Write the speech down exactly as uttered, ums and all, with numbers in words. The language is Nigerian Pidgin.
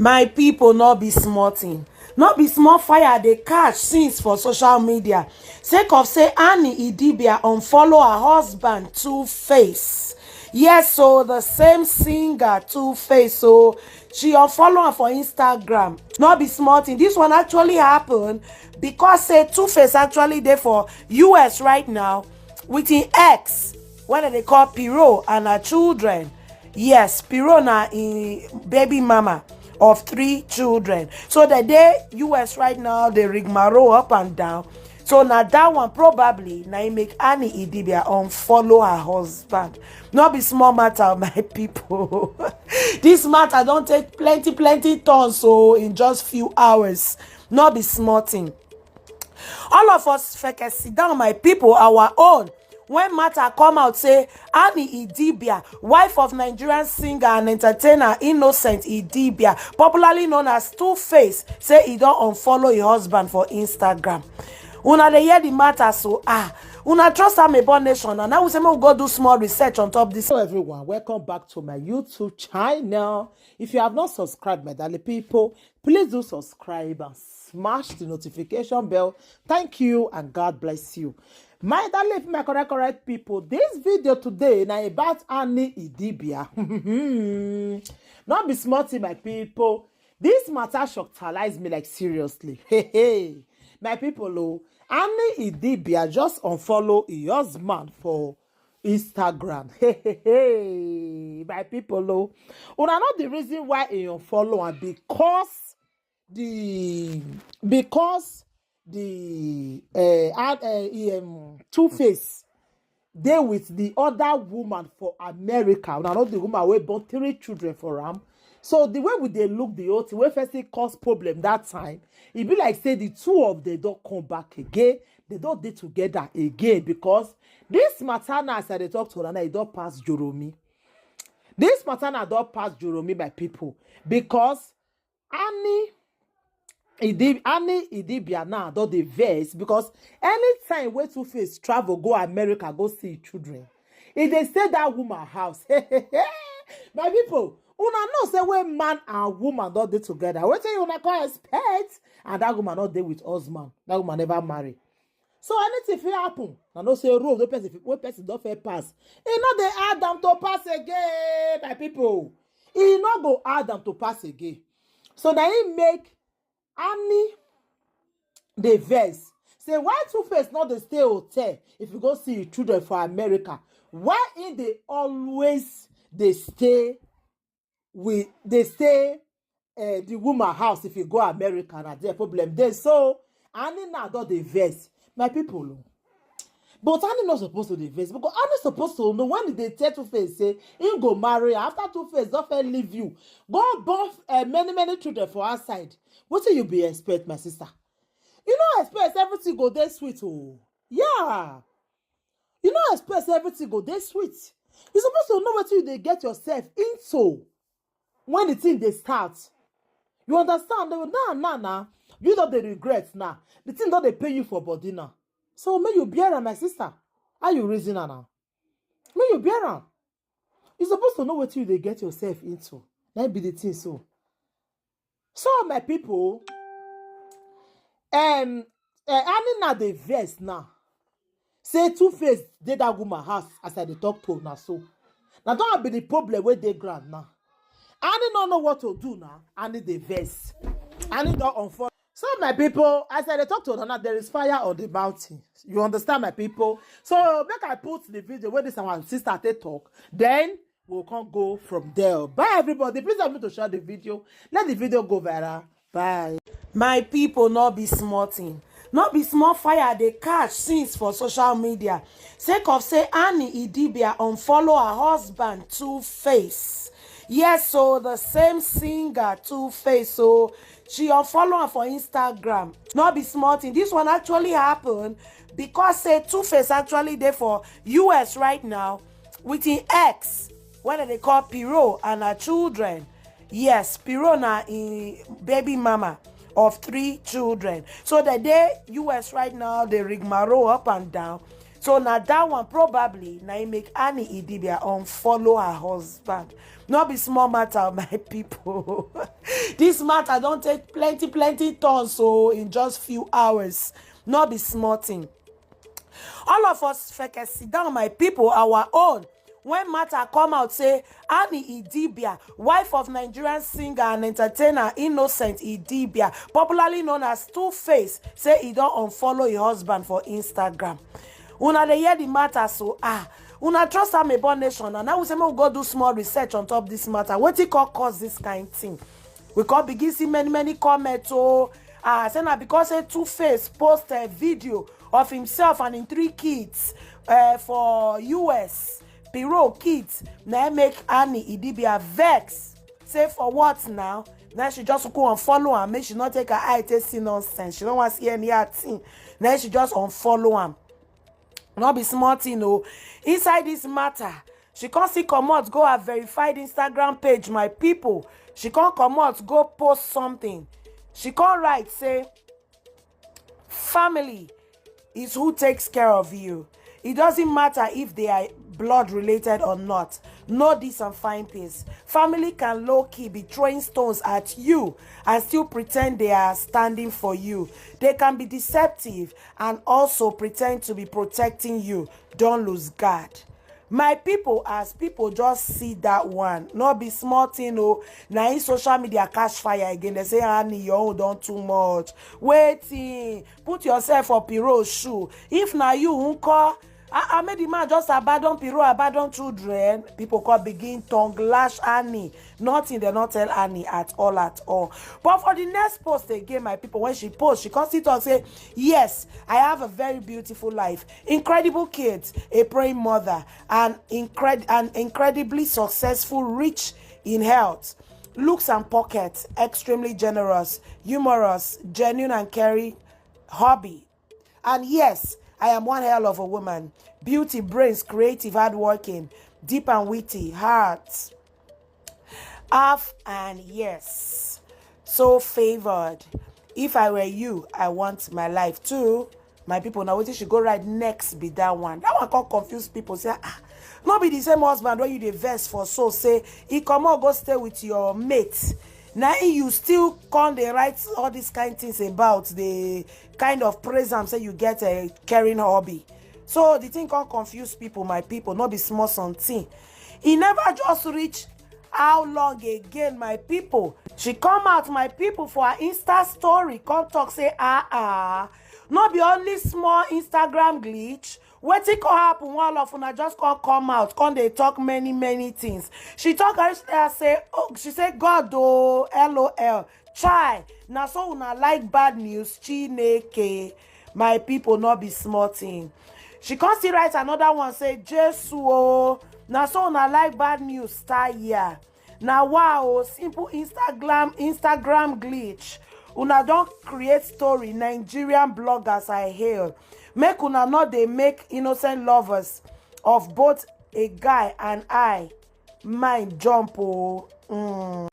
My people, no be small thing. No be small fire dey catch since for social media, sake of say Annie Idibia unfollow her husband Two Face. Yes, so the same singer Two Face, so she unfollow am for Instagram. No be small thing. This one actually happen because say Two Face actually dey for U S right now with him ex, wey dem dey call Piro, and her children. Yes, Piro na him baby mama of three children. So dem dey U S right now, dey rigmarole up and down. So na that one probably na him make Annie Idibia unfollow her husband. No be small matter, my people. This matter don take plenty, plenty turns, so in just few hours. No be small thing. All of us feke sit down, my people, our own. When matter come out say Annie Idibia, wife of Nigerian singer and entertainer Innocent Idibia, popularly known as Two Face, say he don unfollow him husband for Instagram. Una dey hear the matter, so ah, una trust Amebo Nation, and now we say make we go do small research on top this. Hello everyone, welcome back to my YouTube channel. If you have not subscribed, my darling people, please do subscribe and smash the notification bell. Thank you and God bless you. My darling, my correct, correct people, this video today na about Annie Idibia. Not be small thing, my people. This matter shockalize me, like, seriously. Hey, hey. My people, oh, Annie Idibia just unfollow her husband for Instagram. Hey, hey, hey. My people, oh, una know the reason why he unfollow am? Because the, because the uh, uh, um, Two Face dey with the other woman for America. Una know the woman wey born three children for am. So the way we dey look the whole thing, wey first thing cause problem that time, e be like say the two of them don come back again. They don dey together again, because this matter now, as I dey talk to una now, e don pass Joromi. This matter now don pass Joromi, my people, because Annie Idib Annie Idibia now don dey vex, because anytime wey Two Face travel go America go see him children, e dey stay that woman house. My people, una know say when man and woman don dey together, wetin una come expect? And that woman no dey with husband, that woman never marry. So anything fit happen. Una know say road wey person fit, wey person don fit pass, e no dey hard am to pass again, my people. E no go hard am to pass again. So na him make Annie dey vex say, why Two Face no dey stay hotel if you go see your children for America? Why he dey always dey stay with, dey stay uh, the woman house if you go America? Na there problem dey. So Annie now don dey vex, my people. Oh. But Annie not supposed to dey vex, because Annie supposed to know when e dey tell Two Face say he go marry her, after Two Face don fit leave you, go born uh, many, many children for outside. Wetin you be expect, my sister? You no expect everything go dey sweet, oh. Yeah. You no expect say everything go dey sweet. You supposed to know wetin you dey get yourself into when the thing dey start. You understand? Now, now, now, you don dey regret now. The thing don dey pain you for body now. So make you bear am, my sister. How you reason am now? Make you bear am. You supposed to know wetin you dey get yourself into. Na be the thing so. So, my people, um, uh, Annie now dey vex now. Say Two Face dey that woman house as I dey talk to una so. Na that be the problem wey dey ground now. Annie no know what to do now. Annie dey vex. Annie don unfollow. So, my people, as I dey talk to una now, there is fire on the mountain. You understand, my people? So make I put the video where this our sister take talk. Then we'll come go from there. Bye, everybody. Please help me to share the video. Let the video go viral. Bye. My people, no be small thing. No be small fire dey catch since for social media, sake of say Annie Idibia unfollow her husband Two Face. Yes, so the same singer Two Face, so she unfollow am for Instagram. No be small thing. This one actually happen because say Two Face actually dey for U S right now with him ex, wey dem dey call Piro, and her children. Yes, Piro na him baby mama of three children. So dem dey U S right now, dey rigmarole up and down. So na that one probably na im make Annie Idibia unfollow her husband. No be small matter, my people. This matter don take plenty, plenty turns, so in just few hours. No be small thing. All of us feke sit down, my people, our own. When matter come out say Annie Idibia, wife of Nigerian singer and entertainer Innocent Idibia, popularly known as Two Face, say he don unfollow him husband for Instagram. Una dey hear the matter, so ah, una trust Amebo Nation, and now we say make we go do small research on top this matter. Wetin come cause this kind thing? We come begin see many, many comments. Oh, ah, say na because say Two Face post a video of himself and him three kids uh, for U S. Piro kids, na im make Annie Idibia vex. Say for what now? Now she just go and follow am, make she not take her eye take see nonsense. She don't want see any other thing. Now she just unfollow am. No be small thing, oh. Inside this matter, she can't see comot go her verified Instagram page, my people. She can't comot go post something. She can't write say, family is who takes care of you. It doesn't matter if they are blood related or not. Know this and find peace. Family can low key be throwing stones at you and still pretend they are standing for you. They can be deceptive and also pretend to be protecting you. Don't lose guard. My people, as people just see that one, no be small thing, oh. Now in social media catch fire again. They say, Annie, your own don't too much. Waiting, put yourself for Piro shoe. If na you who call, I, I made the man just abandon Piro, abandon children. People call begin tongue lash Annie. Nothing they not tell Annie at all, at all. But for the next post again, my people, when she post, she come still talk say, yes, I have a very beautiful life, incredible kids, a praying mother, and incred- an incredibly successful, rich in health, looks and pockets, extremely generous, humorous, genuine and caring, hobby. And yes, I am one hell of a woman. Beauty, brains, creative, hardworking, deep and witty, heart, half and yes. So favored. If I were you, I want my life too. My people, now wetin she go write next be that one. That one come confuse people. Say, ah, no be the same husband wey you dey vex for, so say he comot go stay with your mate. Now you still come dey write all these kind things about the kind of praise am say you get a caring hobby. So the thing come confuse people, my people, no be small something. E never just reach how long again, my people. She come out, my people, for her Insta story, come talk say, ah, ah, no be only small Instagram glitch. Wetin come happen? One of una just come come out, come dey talk many, many things. She talk and she say, oh, she say, God, oh, L O L. Chai, na so una like bad news, Chineke. My people, no be small thing. She come still write another one, say, Jesu, oh, na so una like bad news, star here. Na wow, oh, simple Instagram, Instagram glitch. Una don create story, Nigerian bloggers I hail. Make una no dey make innocent lovers of both a guy and I mind jump, oh. Mm.